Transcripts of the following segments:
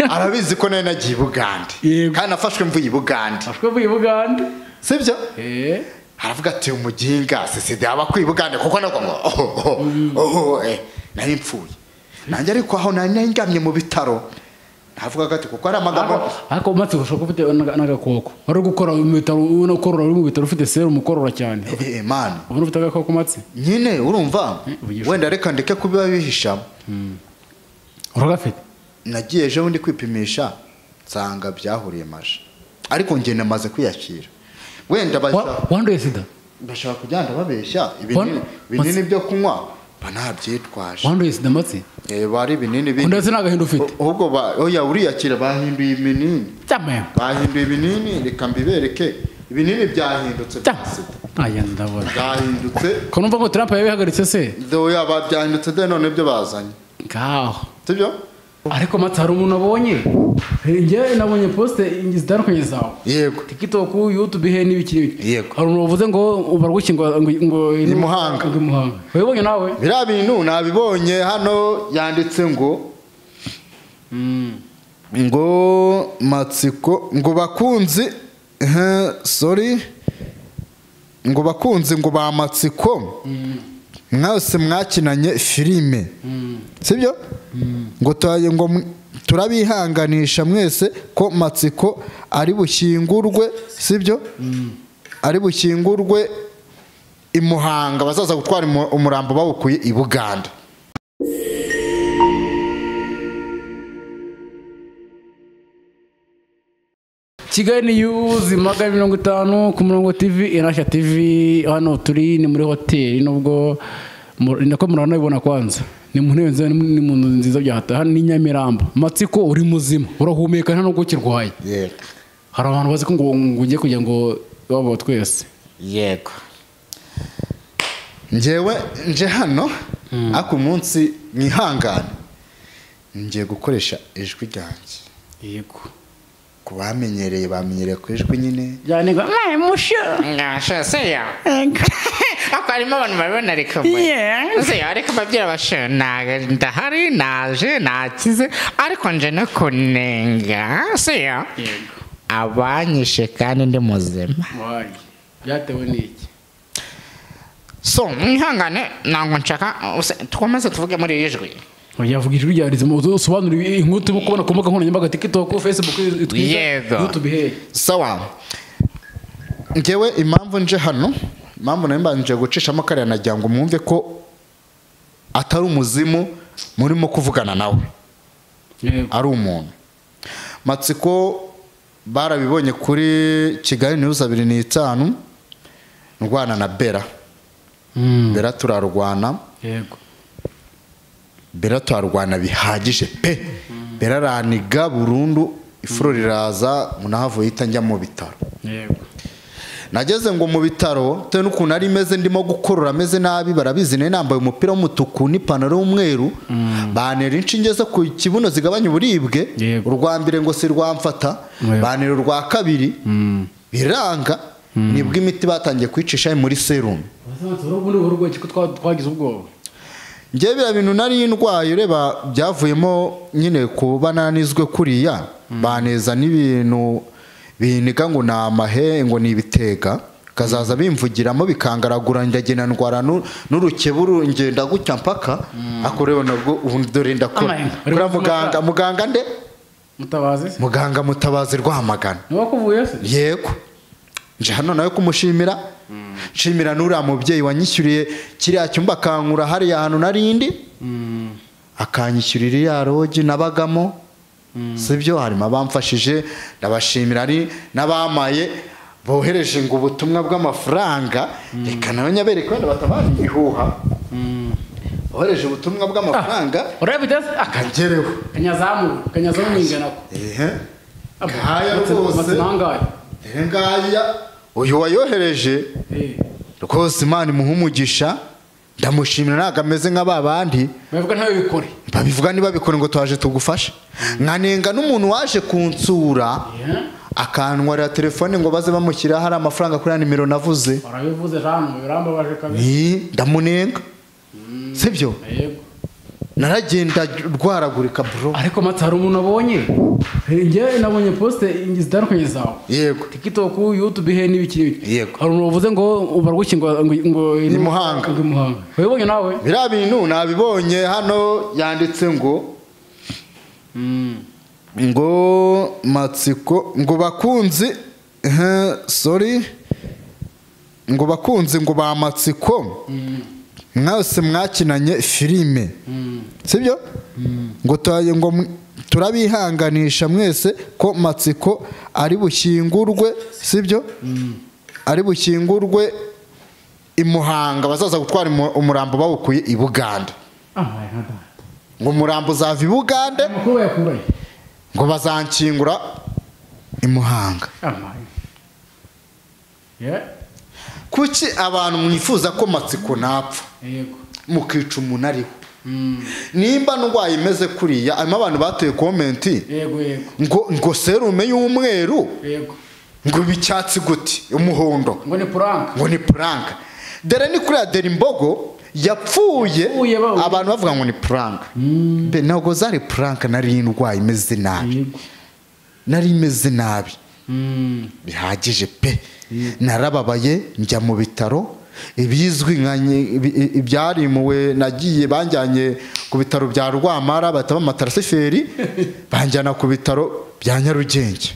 Arabizi ko nari nagiye Bugande. Kandi nafashwe mvuye Bugande. Afashwe mvuye Bugande. Sibyo? Aravuga ati umuginga CCD aba kwi Bugande kuko nako ngo oh nari mpfuye. Nanjye ariko aho nari ngamye mu bitaro. Navuga ati kuko ari amagambo ariko umatse gushaka ufite n'agakoko. Wari gukora mu bitaro uno korora uri mu bitaro ufite serumu korora cyane. Man. Ubona ufite agakoko matse? Nyine urumva wenda reka ndeke kubiba bihisha. Uragafite? Nagiye ejo bundi kwipimisha nsanga byahuriye maje. Ariko nge namaze kwiyakira. Wenda wanduye sida? Bashaka kujyanda babeshya ibinini byo kunywa banabyitwaje. Wanduye sida matse? Bari ibinini bindi. Ndetse nagahinda ufite. Ahubwo oya uriyakira bahinduye ibinini. Cyame. Bahinduye ibinini reka mbibereke. Ibinini byahindutse bya sida. Aya ndabona. Byahindutse. Ko numva ngo Trump yabihagaritse se? Oya babyahindutse de none byo bazanye. Ngaho. Sibyo? Ariko matse hari umuntu abonye. Nge nabonye poste zitandukanye zawe. Yego. TikTok, YouTube he n'ibiki. Yego. Hari umuntu uvuze ngo ubarwukingo ngo ni Muhanga. Ngo Muhanga. Wabonye nawe? Bira bintu nabibonye hano yanditse ngo ngo matsiko ngo bakunzi sorry ngo bakunzi ngo ba matsiko mwese mwakinanye filime. Sibyo? Ngo taye ngo turabihanganisha mwese ko matsiko ari bushyingurwe, sibyo? Ari bushyingurwe i Muhanga bazaza gutwara umurambo bawukuye i Buganda. Kigali News 150 ku murongo TV Inashya TV hano turi ni muri hoteli nubwo nako murabona ibona kwanza ni mu ntebe nziza ni mu nzu nziza byahata hano ni Nyamirambo. Matsiko uri muzima urahumeka nta nubwo kirwaye. Yego. Hari abantu bazi ko ngo ugiye kujya ngo babo twese. Yego. Njewe nje hano ako munsi mwihangane ngiye gukoresha ijwi ryanjye. Yego. Kubamenyereye bamenyereye ku ijwi nyine. Cyane ngo musho. Ngasha seya. Ako harimo abantu babibona reka mwe. Seya ariko babyira basho ndahari naje nakize ariko nje no kunenga seya. Yego. Abanyishe kandi ndi muzima. Wayi. Byatewe n'iki? So mwihangane ntabwo nshaka twamaze tuvuge muri ijwi. Yavuga ijwi rya rizima usobanura inkuru turimo kubona ku mbuga nkoranyambaga TikTok, Facebook, Twitter, YouTube he. Sawa. Ngewe impamvu nje hano, impamvu nari mbanje gucishamo kariya nagira ngo mwumve ko atari umuzimu murimo kuvugana nawe. Ari umuntu. Matsiko barabibonye kuri Kigali News 25 ndwana na Bera. Bera turarwana. Yego. Bera turarwana bihagije pe. Bera raniga burundu ifuro riraza munahavuye itanjya mu bitaro. Yego. Nageze ngo mu bitaro te n'ukuntu ari meze ndimo gukorora ameze nabi barabizi ne nambaye umupira w'umutuku n'ipantaro y'umweru banera inshinge zo ku kibuno zigabanya uburibwe urwa mbere ngo si rwamfata banera urwa kabiri biranga nibwo imiti batangiye kwicisha muri serum. Twagize ubwoba. Ngiye bira bintu nari indwaye ureba byavuyemo nyine kuba nanizwe kuriya baneza n'ibintu biniga ngo namahe ngo nibitega kazaza bimvugiramo bikangaragura ndagena ndwara n'urukeburu ngenda gutya mpaka akoreba nabwo ubundi dore ndakora kuri muganga muganga nde mutabazi muganga mutabazi Rwamagana niwakuvuye se. Yego nje hano nawe kumushimira nshimira nuriya mubyeyi wanyishyuriye kiriya cyumba kankura hariya hantu narindi akanyishyurira ya rogi nabagamo. Sibyo harimo abamfashije ndabashimira ari nabamaye bohereje ngo ubutumwa bw'amafaranga reka nawe nyabereke wenda batabana ihuha bohereje ubutumwa bw'amafaranga urabitse akangereho kanyazamu kanyazamu ingana ko ehe ngaya rwose ngaya uyu wayohereje rwose Imana imuhumugisha ndamushimira ntago ameze nk'ababandi bavuga ntawe bikore babivuga niba bikore ngo twaje tugufasha nkanenga n'umuntu waje kunsura akantwarira telefone ngo baze bamushyira hari amafaranga kuri nimero navuze barabivuze hano birambabaje kabisa ndamunenga sibyo yego Naragenda rwaragurika bro. Ariko Matsi, hari umuntu abonye, njye nabonye post zitandukanye zawe. Yego. TikTok, YouTube, he n'ibiki n'ibiki. Yego. Hari umuntu wavuze ngo baragushyingura ngo I Muhanga. Ngo i Muhanga. Wabibonye nawe? Biriya bintu nabibonye hano, yanditse ngo Matsiko, ngo bakunzi, sorry, ngo bakunzi, ngo ba Matsiko mwese mwakinanye filime, sibyo? Ngo tuhaye, ngo turabihanganisha mwese ko Matsiko ari bushyingurwe, sibyo? Ari bushyingurwe i Muhanga, bazaza gutwara umurambo bawukuye i Bugande. Ah, nka Ngo umurambo uzava i Bugande. Amakuru bayakurahe? Ngo bazanshyingura i Muhanga. Ah, yeah. Kuki abantu mwifuza ko Matsiko napfa? Mukica umuntu ariho. Nimba ndwaye imeze kuriya, harimo abantu bateye comment yego yego ngo serume y'umweru, ngo ibicyatsi gute, umuhondo, ngo ni prank. Ngo ni prank. Dore ni kuriya dore imbogo yapfuye, Yapfuye abantu bavuga ngo ni prank. Be ntabwo zari prank, nari indwaye imeze nabi. Nari imeze nabi bihagije pe. Narababaye, njya mu bitaro, ibizwi nka ibyarimuwe, nagiye banjyanye ku bitaro bya Rwamara, bahita bampa transfert, banjyana ku bitaro bya Nyarugenge.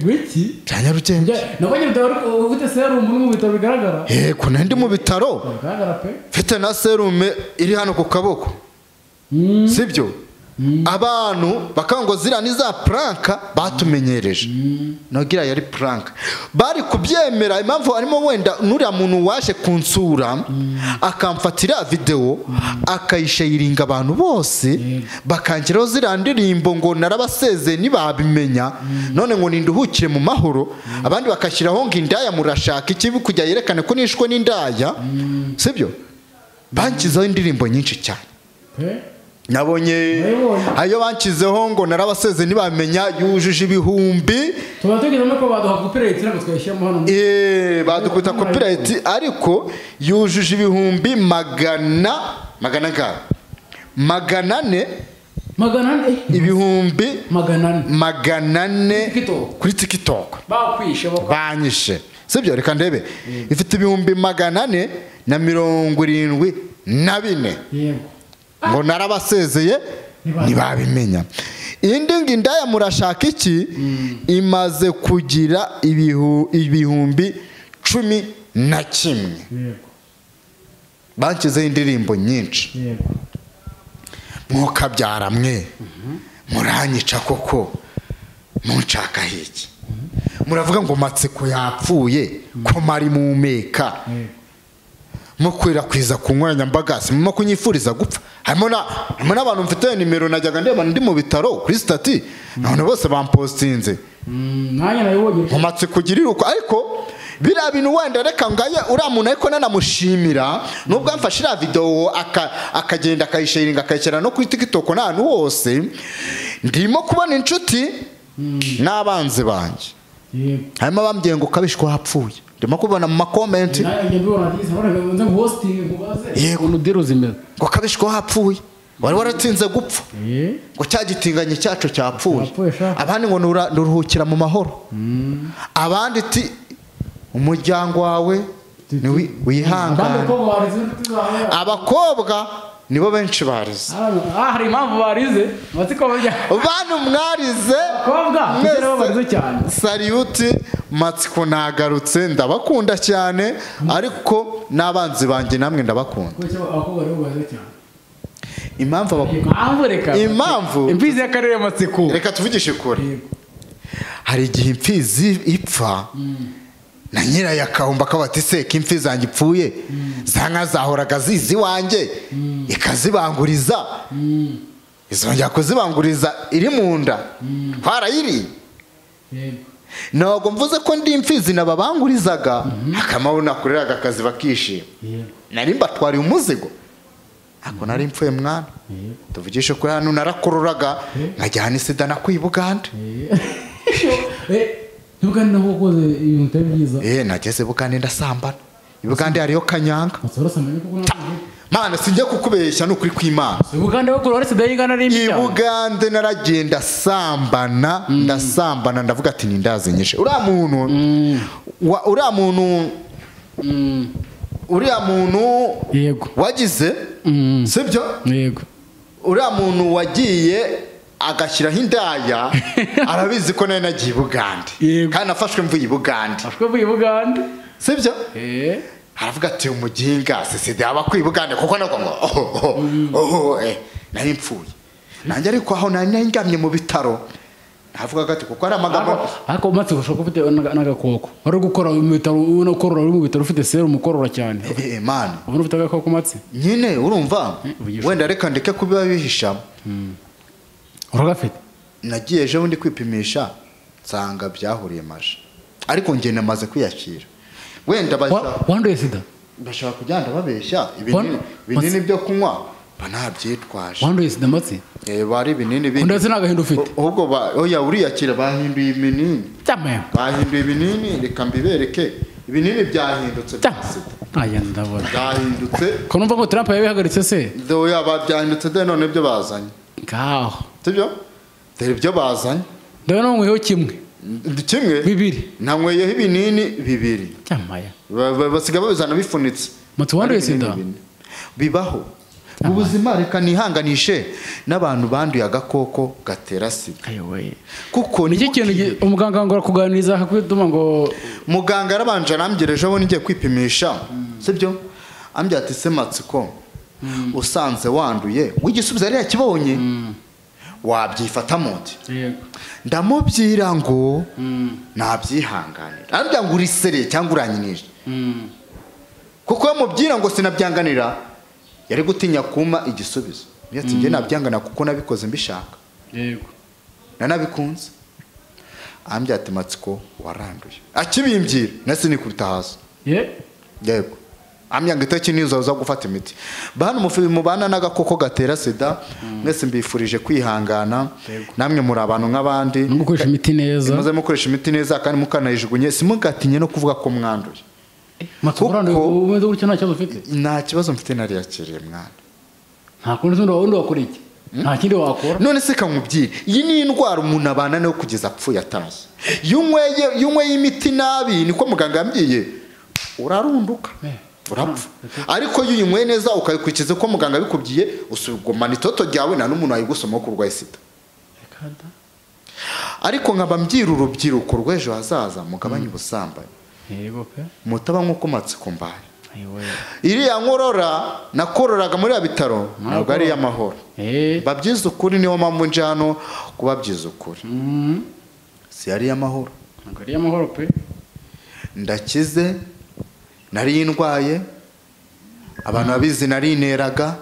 Wiki? Bya Nyarugenge. Nabonye ibitaro, ariko ufite serumu uri mu bitaro bigaragara. Yego, nari ndi mu bitaro. Bigaragara pe. Mfite na serume iri hano ku kaboko, sibyo? Abantu bakavuga ngo ziriya ni za prank batumenyereje. Nagira yari prank, bari kubyemera. Impamvu harimo wenda n'uriya muntu waje kunsura akamfatira video, akayishayiringa abantu bose, bakangiraho ziriya ndirimbo ngo narabasezeye ntibabimenya, none ngo ninduhukire mu mahoro. Abandi bakashyiraho ngo indaya murashaka iki, kujya yerekane ko nishwe n'indaya, sibyo? Banshyizeho indirimbo nyinshi cyane. Pe. Nabonye Nabibonye. ayo banshyizeho ngo narabaseze ntibamenya, yujuje ibihumbi. Tuba tugezemo ko baduha copyright, ntabwo twayishyiramo hano. Badukubita copyright, ariko yujuje ibihumbi magana angahe? 400. 400. Ibihumbi 400. 400. TikTok. Kuri TikTok. Bakwishe baka. Banyishe, sibyo? Reka ndebe, ifite 474,000. Ngo narabasezeye ntibabimenya. Indi ngo indaya murashaka iki imaze kugira 11,000. Banshyizeho indirimbo nyinshi. Mwokabyara mwe, muranyica koko, munshaka iki? Muravuga ngo Matsiko yapfuye, ko mari mumeka mukwirakwiza ku nkoranyambaga, simuma kunyifuriza gupfa. Harimo n'abantu mfite nimero najyaga ndeba ndi mu bitaro kuri status, none bose bampostinze. Nanjye nabibonye. Mu Matsiko ugirira uko, ariko biriya bintu wenda reka ngaye uriya muntu, ariko nanamushimira nubwo amfashe iriya video akagenda akayisharinga, akayishyira no kuri TikTok n'ahantu hose. Ndimo kubona inshuti n'abanzi banjye. Harimo abambwiye ngo kabishwa wapfuye, ndimo kubona mu ma comment. Nanjye mbibona byiza, mbona nze hosting nkubaze. Yego. Ukuntu deal zimeze. Ngo kabishwa wapfuye, wari waratsinze gupfa, ngo cya gitinganyi cyacu cyapfuye. Cyapfuye sha. Abandi ngo nuruhukira mu mahoro, abandi ti umuryango wawe ni Abandi wihangane. ko barize inshuti zawe. Abakobwa nibo benshi barize. Ah, hari impamvu barize. Matsiko bajya. Bantu mwarize Abakobwa mwese, nabo barize cyane. Salute Matsiko, nagarutse, ndabakunda cyane, ariko n'abanzi banjye namwe ndabakunda. Kuki abakobwa nabo barize cyane? Impamvu Impamvu reka. Impamvu? Imfizi y'akarere Matsiko. Reka tuvugishe ukuri. Hari igihe imfizi ipfa na nyirayo akahumba, akaba ati se ko imfizi zanjye ipfuye, za nka zahoraga zizi iwanjye ikazibanguriza, izongera kuzibanguriza iri mu nda twarayiriye? Ntabwo mvuze ko ndi imfizi nababangurizaga, akamaro nakoreraga akazi bakishima. Nari mbatwariye umuzigo, ntabwo nari mpfuye mwana. Tuvugishe kuri hano, narakorora nkajyana isida nakwiye i Bugande. Ntugane naho wakoze ibintu bitari byiza. Nageze Bugande ndasambana. I Bugande hariyo kanyanga. Matsiko urasamanye koko ntabwo. Mana sinjya kukubeshya n'ukuri kw'Imana. Bugande bakuru sida y'ingana ari imbi. Bugande naragenda sambana ndasambana ndavuga ati nindazinyishe. Uriya muntu yego wagize sibyo? Yego. Uriya muntu wagiye agashyiraho indaya arabizi ko nari nagiye Bugande. Kandi nafashwe mvuye Bugande. Afashwe mvuye Bugande. Sibyo? Aravuga ati umuginga sida aba kwibugande kuko nako ngo nari mpfuye. Nanjye ariko aho nari ngamye mu bitaro navuga ati kuko ari amagambo ariko umatse gushaka ufite n'agakoko wari gukora mu bitaro ubona korora uri mu bitaro ufite serumu korora cyane. Man ubona ufite agakoko matse nyine urumva wenda reka ndeke kubiba bihisha. Uragafite? Nagiye ejo bundi kwipimisha nsanga byahuriye maje ariko nge namaze kwiyakira. Wenda wanduye sida bashaka kujyanda babeshya ibinini byo kunywa banabyitwaje. Wanduye sida matse? Bari ibinini bindi. Ndetse nagahinda ufite. Ahubwo oya uriyakira bahinduye ibinini. Bahinduye ibinini reka mbibereke ibinini byahindutse bya sida. Aya ndabona. Byahindutse. Ko numva ngo Trump yabihagaritse se? Oya babyahindutse de none byo bazanye. Ngaho. Sibyo? Dore byo bazanye. Ndabona nkweho kimwe. Kimwe bibiri. Nanyweyeho ibinini bibiri. Cyamaya. Basiga babizana bifunitse. Matse wanduye sida? Bibaho. Mu buzima reka nihanganishe n'abantu banduye agakoko gatera sida. Kuko ni kintu umuganga ngo akuganiriza akakwituma ngo muganga arabanje arambwira ejo bundi ngiye kwipimisha. Sibyo? Ambwira ati se matsiko usanze wanduye wigisubizo ari yakibonye wabyifata muti. Yego. Ndamubwira ngo nabyihanganira. Arambwira ngo uri sere cyangwa uranyinisha. Kuko yamubwira ngo sinabyanganira yari gutinya kuma igisubizo. Yati nge nabyangana kuko nabikoze mbishaka. Yego. Nanabikunze. Ambya ati matsiko waranduye. Akibimbwira nase nikubita hasi. Yego. Ambya ngo itaki nizo uza gufata imiti. Bana mubana n'agakoko gatera sida mwese mbifurije kwihangana. Namwe muri abantu nk'abandi. Mukoresha imiti neza. Muze mukoresha imiti neza kandi mukanayijugunye simugatinye no kuvuga ko mwanduye. Matsiko uranduye umeze gutyo nta kibazo ufite? Nta kibazo mfite nariyakiriye mwana. Nta kundi wundi wakora iki? Nta kindi wakora. None se kamubwire iyi ni indwara umuntu abana nayo kugeza apfuye atashye. Iyo unyweye imiti nabi niko muganga yambwiye urarunduka. Urapfa. Ariko iyo uyinyweye neza ukayikurikiza uko muganga abikubwiye usugumana itoto ryawe nta n'umuntu ayigusoma ko urwaye sida. Ariko nkaba mbyira urubyiruko rw'ejo hazaza mugabanye ubusambanyi. Yego pe. Mutaba nkuko matsiko mbaye. Iriya nkorora nakororaga muri bitaro ntabwo ari amahoro. Babyiza ukuri niyo mpamvu nje hano kubabyiza ukuri. Si ari amahoro. Ntabwo ari amahoro pe. Ndakize nari ndwaye abantu babizi narineraga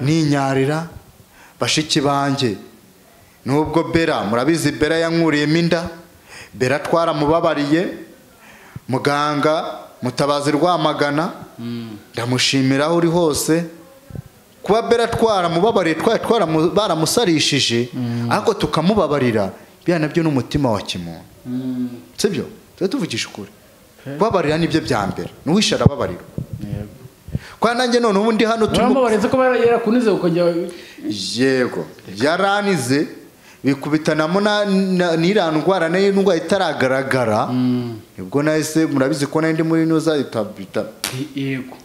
ninyarira bashiki banjye nubwo Bera murabizi Bera yankuriyemo inda. Bera twaramubabariye muganga Mutabazi Rwamagana ndamushimira aho uri hose kuba Bera twaramubabariye baramusarishije ariko tukamubabarira bya nabyo n'umutima wa kimuntu. Sibyo? Tujye tuvugisha ukuri. Kubabarira nibyo bya mbere nuwisha arababarira. Yego. Kwa nanjye none ubu ndi hano turimo babareze ko yarakunize ukajya. Yego yaranize bikubitanamo n'iriya ndwara nayo indwara itaragaragara. Nibwo nahise murabizi ko nari ndi muri nuza itabita. Yego.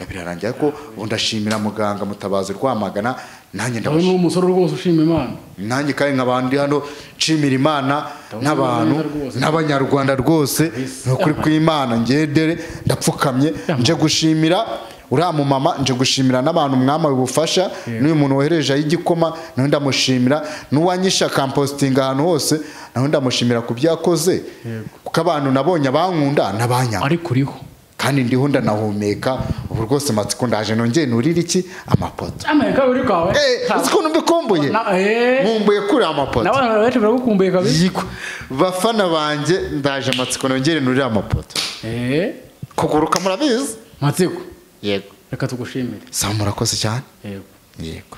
Birarangira ko ndashimira muganga Mutabazi Rwamagana nanjye ndabashimira. Umusoro rwose ushima Imana. Nanjye kandi nkabandi hano nshimira Imana n'abantu n'abanyarwanda rwose nukuri kw'Imana ngendere ndapfukamye nje gushimira uriya mumama nje gushimira n'abantu mwama ubufasha n'uyu muntu wohereje ay'igikoma nawe ndamushimira n'uwanyisha kampostinga ahantu hose nawe ndamushimira ku byakoze kuko abantu nabonye abankunda n'abanyanga ariko uriho kandi ndiho ndanahumeka ubu rwose matsiko ndaje nongeye nurira iki amapoto ameka uri kwawe uzi mbikumbuye nkumbuye kuri amapoto n'abantu benshi baragukumbuye kabisa bafana banjye ndaje matsiko nongere nurira amapoto kuguruka murabizi matsiko yego reka tugushimire sawa murakoze cyane yego yego.